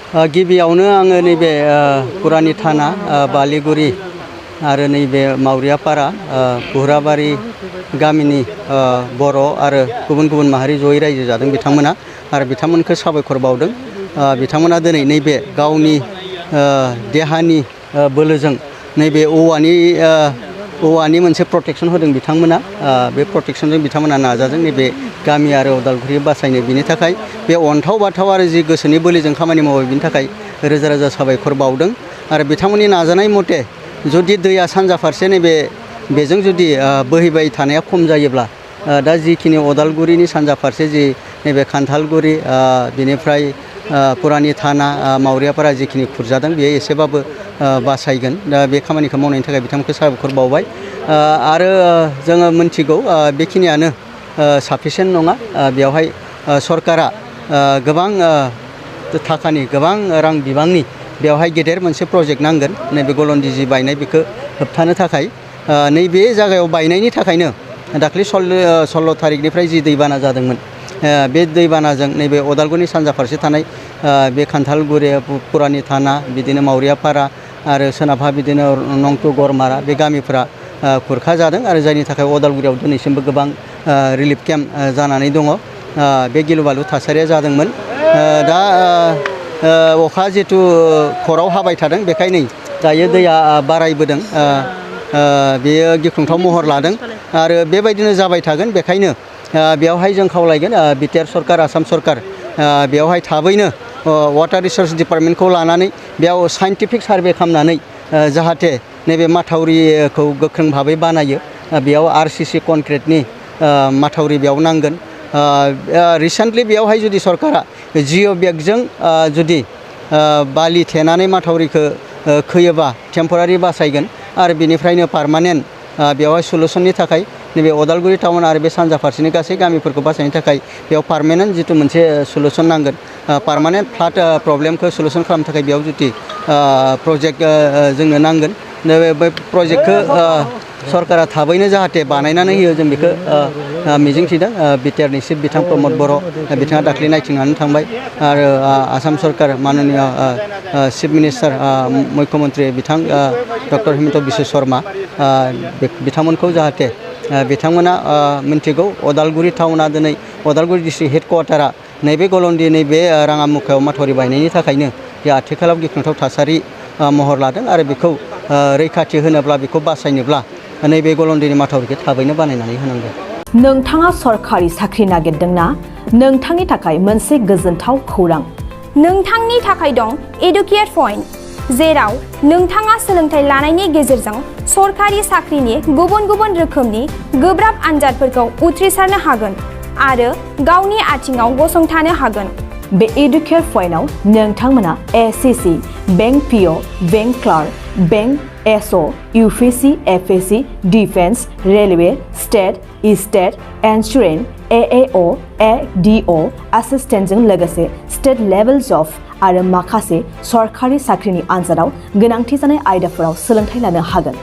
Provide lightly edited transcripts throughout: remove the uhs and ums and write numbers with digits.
गिबियावनो आङो नैबे पुरानि थाना बालिगुरि आरो नैबे मावरियापारा बुहुराबारि गामिनि बर' आरो गुबुन गुबुन माहारि जयै रायजो जादों बिथांमोना आरो बिथांमोनखौ साबायखर बावदों। बिथांमोना दिनै नैबे गावनि देहानि बोलोजों नैबे औवानि मोनसे प्रटेक्सन होदों बिथांमोना। बे प्रटेक्सनजों बिथांमोना नाजादों नैबे गामि आरो उदालगुरि बासायनो। बिनि थाखाय बे अन्थाव बाथाव आरो जि गोसोनि बोलोजों खामानि मावो बिनि थाखाय रोजा रोजा साबायखर बावदों। आरो बिथांमोननि नाजानाय मथे जुदि दैया सानजा फारसे बेजों जुदि बोहैबाय थानाया खम जायोब्ला दा जिखिनि उदालगुरिनि सानजा फारसे जि नैबे खान्थालगुरि बेनिफ्राय पुरानि थाना मावरियापारा जिखिनि खुरजादों बेयो एसेबाबो बासायगोन। दा बे खामानिखौ मावनायनि थाखाय बिथांमोनखौ साबायखर बावबाय। आरो जोङो मोनथिगौ बेखिनियानो साफिसियेन्ट नङा। बेवहाय सरकारा गोबां थाखानि गोबां रां बिबांनि बेवहाय गेदेर मोनसे प्रजेक्ट नांगोन नैबे गलन्दि जि बायनाय बेखौ होबथानो थाखाय। नैबे जायगायाव बायनायनि थाखायनो दाख्लै 16 थारिखनिफ्राय जि दैबाना जादोंमोन बे दैबानाजों नैबे उदालगुरिनि सानजा फारसे थानाय बे खान्थालगुरि पुरानि थाना बिदिनो मावरियापारा आरो सोनाबहा बिदिनो नंतु गरमारा बे गामिफोरा खुरखा जादों आरो जायनि थाखाय उदालगुरियाव दिनैसिमबो गोबां रिलिफ केम्प जानानै दङ। बे गिलु बालु थासारिया जादोंमोन। दा अखा जिहेथु खराव हाबाय थादों बेखायनो दायो दैया बारायबोदों। बेयो गिख्रंथाव महर लादों आरो बेबायदिनो जाबाय थागोन। बेखायनो बेवहाय जों खावलायगोन बिटिआर सरकार आसाम सरकार बेवहाय थाबैनो वाटार रिसर्स डिपार्टमेन्टखौ लानानै बेयाव साइन्टिफिक सार्भे खालामनानै जाहाथे नैबे माथावरिखौ गोख्रों भाबै बानायो। बेयाव आरसिसि कनक्रिटनि माथावरि बेयाव नांगोन। रिसेन्टलि बेयावहाय जुदि सरकारा जिअ' बेगजों जुदि बालि थेनानै माथावरिखौ खोयोबा टेम्परारि बासायगोन आरो बेनिफ्रायनो पारमानेन्ट बेवहाय सलुसननि थाखाय नैबे उदालगुरि टाउन आरो बे सानजा फारसेनि गासै गामिफोरखौ बासायनो थाखाय बेयाव पारमानेन्ट जिथु मोनसे सलुसन नांगोन। पारमानेन्ट फ्लाड प्रब्लेमखौ सलुसन खालामनो थाखाय बेयाव जुदि प्रजेक्ट जोंनो नांगोन। बे प्रजेक्टखौ सरकारा थाबैनो जाहाथे बानायनानै होयो जों बेखौ मिजिंथिदों। बिटिआरनि चिफ बिथां प्रमद बर' बिथाङा दाख्लै नायथिंनानै थांबाय आरो आसाम सरकार माननीय चिफ मिनिस्टार मुख्यमन्त्रि बिथां डक्टर हिमन्त बिश्व शर्मा बिथांमोनखौ जाहाथे बिथांमोना मिन्थिगौ उदालगुरि टाउना दिनै उदालगुरि डिस्ट्रिक्ट हेडक्वार्टारा नैबे गलन्दि नैबे राङामुखायाव माथावरि बायनायनि थाखायनो बे आथिखालाव गिख्रंथाव थासारि महर लादों आरो बेखौ रैखाथि होनोब्ला बेखौ बासायनोब्ला नैबे गलन्दिनि माथावरिखौ थाबैनो बानायनानै होनांगोन। नोंथाङा सरकारि साख्रि नागिरदोंना? नोंथांनि थाखाय मोनसे गोजोनथाव खौरां। नोंथांनि थाखाय दं एडुकेट पइन्ट, जेराव नोंथाङा सोलोंथाइ लानायनि गेजेरजों सरकारि साख्रिनि गुबुन गुबुन रोखोमनि गोब्राब आनजादफोरखौ उथ्रिसारनो हागोन आरो गावनि आथिङाव गसंथानो हागोन। बे एडुकेट पइन्टआव नोंथांमोना SSC, bank PO, bank clerk, bank SO, UPSC, FSC, defence, railway, state insurance, AAO, ADO एसिस्टेन्टजों लोगोसे स्टेट लेभेल जब आरो माखासे सरकारि साख्रिनि आनजादाव गोनांथि जानाय आयदाफोराव सोलोंथाइ लानो हागोन।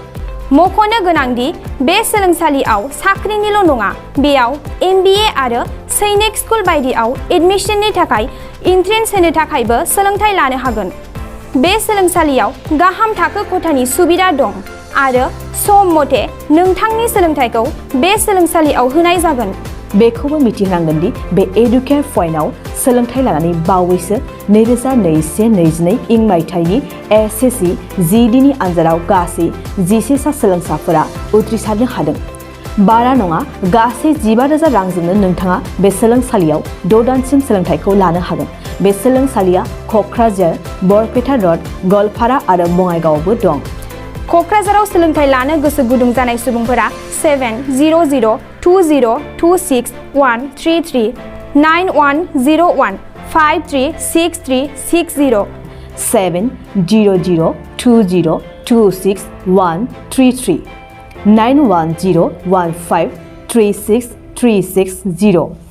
मख'नो गोनांदि बे सोलोंसालियाव साख्रिनिल' नङा, बेयाव MBA आरो सैनिक स्कुल बायदियाव एडमिशननि थाखाय एन्ट्रेन्स होनो थाखायबो सोलोंथाइ लानो हागोन। बे सोलोंसालियाव गाहाम थाखो खथानि सुबिदा दं आरो सम मथे नोंथांनि सोलोंथाइखौ बे सोलोंसालियाव होनाय जागोन। बेखौबो मिथिनांगोन दि बे एडुकेट पइन्टआव सोलोंथाइ लानानै बावैसो 2021-22 इं मायथाइनि एसएससि GDनि आनजादाव गासै 11 सा सोलोंसाफोरा उथ्रिसारनो हादों। बारा नङा, गासै 15,000 रांजोंनो नोंथाङा बे सोलोंसालियाव 6 दानसिम सोलोंथाइखौ लानो हागोन। बे सोलोंसालिया क'क्राझार, बरपेटा रड, गवालपारा आरो बङाइगावआवबो दं। क'क्राझाराव सोलोंथाइ लानो गोसो गुदुं जानाय सुबुंफोरा 70020263133 9101536360 70020263133 9101536360